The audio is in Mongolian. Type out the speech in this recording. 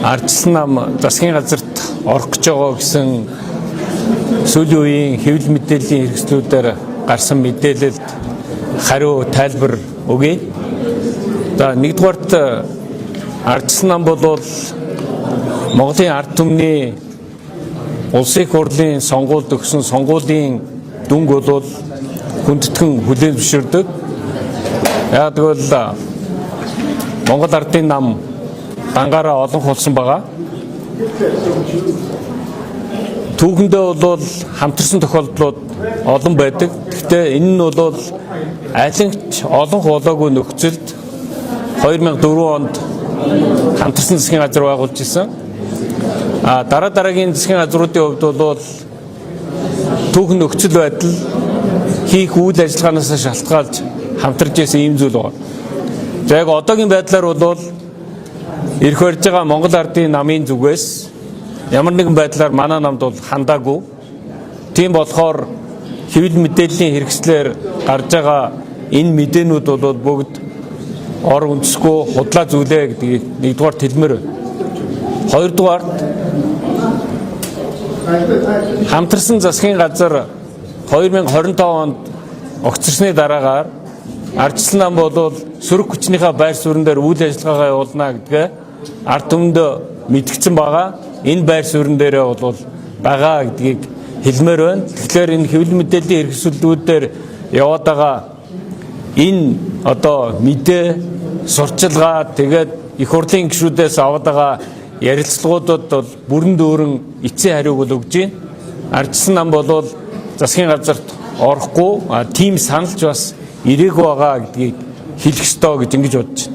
Ардчилсан нам засгийн газарт орох гэж байгаа гэсэн сүүлийн үеийн хэвлэл мэдээллийн хэрэгслүүдээр гарсан мэдээлэлд хариу тайлбар өгье. За, нэгдүгээрт, ардчилсан нам бол Монголын ард түмний улсын их хурлын сонгуульд өгсөн сонгуулийн дүнг бол хүндэтгэн хүлээн зөвшөөрдөг. Яг тэгвэл Монгол ардын нам дангаараа олонх болсон байгаа. Түүхэндээ бол хамтарсан тохиолдлууд олон байдаг. Гэхдээ энэ нь бол алинч олонх болоогүй нөхцөлд 2004 онд хамтарсан засгийн газар байгуулж ирсэн. А дараа дараагийн засгийн газруудын хувьд бол түүхэн нөхцөл байдал, хийх үйл ажиллагаанаас шалтгаалж хамтарч ирсэн ийм зүйл байна. За, яг одоогийн байдлаар бол эрх барьж байгаа Монгол Ардын намын зүгээс ямар нэгэн байдлаар манай намд бол хандаагүй. Тийм болохоор хэвлэл мэдээллийн хэрэгслээр гарч байгаа энэ мэдээнүүд бол бүгд ор үндэсгүй, худлаа зүйлээ гэдгийг нэгдүгээр хэлмээр байна. Хоёрдугаарт, хамтарсан засгийн газар 2025 онд огцорсны дараагаар ардчилсан нам бол сөрөг хүчнийхээ байр суурин дээр үйл ажиллагаагаа явуулна гэдгээ ард түмэнд мэдгэцэн байгаа. Энэ байр суурин дээрээ бол байгаа гэдгийг хэлмээр байна. Тэгэхээр энэ хэвлэл мэдээллийн хэрэгслүүдээр яваад байгаа энэ одоо мэдээ, сурталчилгаа, тэгээд их хурлын гишүүдээс аваад байгаа ярилцлагуудад бол бүрэн дүүрэн эцсийн хариуг бол өгж байна. Ардчилсан нам бол засгийн газарт орохгүй, тийм санал ч бас ирээгүй байгаа гэдгийг хэлэх ёстой гэж ингэж бодож байна.